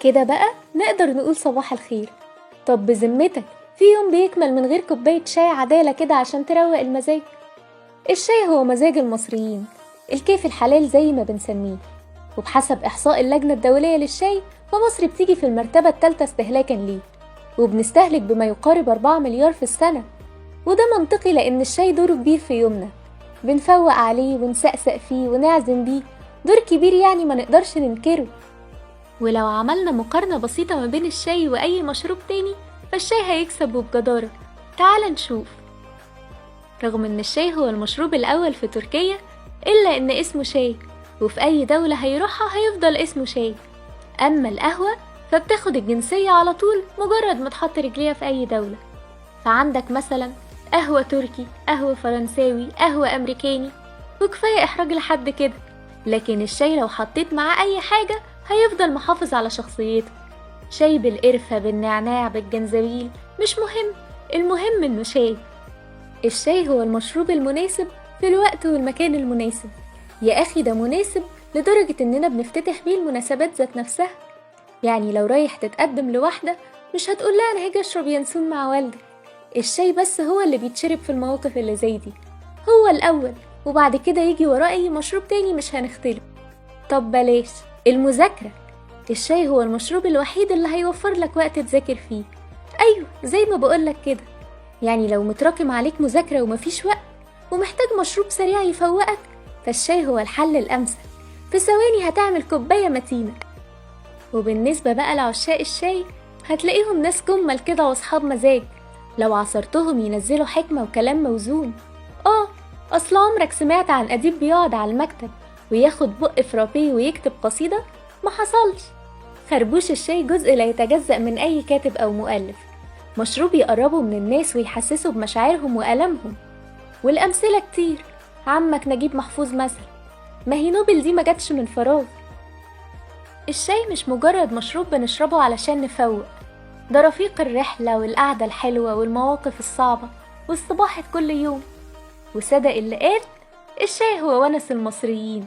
كده بقى نقدر نقول صباح الخير. طب بذمتك في يوم بيكمل من غير كوباية شاي عدالة كده عشان تروق المزاج؟ الشاي هو مزاج المصريين، الكيف الحلال زي ما بنسميه. وبحسب إحصاء اللجنة الدولية للشاي فمصر بتيجي في المرتبة الثالثة استهلاكا ليه، وبنستهلك بما يقارب 4 مليار في السنة. وده منطقي لأن الشاي دوره كبير في يومنا، بنفوق عليه ونسقسق فيه ونعزم بيه، دور كبير يعني ما نقدرش ننكره. ولو عملنا مقارنة بسيطة ما بين الشاي وأي مشروب تاني فالشاي هيكسب وبجدارة. تعال نشوف. رغم إن الشاي هو المشروب الأول في تركيا إلا إن اسمه شاي، وفي أي دولة هيروحها هيفضل اسمه شاي. أما القهوة فبتاخد الجنسية على طول مجرد ما تحط رجليها في أي دولة. فعندك مثلا قهوة تركي، قهوة فرنساوي، قهوة أمريكاني، وكفاية إحراج لحد كده. لكن الشاي لو حطيت معاه أي حاجة هيفضل محافظ على شخصيته. شاي بالقرفة، بالنعناع، بالجنزبيل، مش مهم، المهم إنه شاي. الشاي هو المشروب المناسب في الوقت والمكان المناسب. يا أخي ده مناسب لدرجة إننا بنفتتح بيه المناسبات ذات نفسها. يعني لو رايح تتقدم لواحدة مش هتقول لها أنا هاجي أشرب ينسون مع والدك. الشاي بس هو اللي بيتشرب في المواقف اللي زي دي، هو الأول، وبعد كده يجي وراه أي مشروب تاني مش هنختلف. طب بلاش المذاكرة، الشاي هو المشروب الوحيد اللي هيوفر لك وقت تذاكر فيه. أيوة زي ما بقولك كده، يعني لو متراكم عليك مذاكرة ومفيش وقت ومحتاج مشروب سريع يفوقك فالشاي هو الحل الأمثل، في ثواني هتعمل كوباية متينة. وبالنسبة بقى لعشاق الشاي هتلاقيهم ناس جمل كده واصحاب مزاج، لو عصرتهم ينزلوا حكمة وكلام موزون. أصل عمرك سمعت عن أديب بيقعد على المكتب وياخد بق فرابيه ويكتب قصيدة؟ ما حصلش. خربوش الشاي جزء لا يتجزأ من أي كاتب أو مؤلف، مشروب يقربه من الناس ويحسسه بمشاعرهم وألمهم. والأمثلة كتير، عمك نجيب محفوظ مثلا، ما هي نوبل دي ما جاتش من فراغ. الشاي مش مجرد مشروب بنشربه علشان نفوق، ده رفيق الرحلة والقعدة الحلوة والمواقف الصعبة والصباحة كل يوم. وصدق اللي قال الشاي هو ونس المصريين.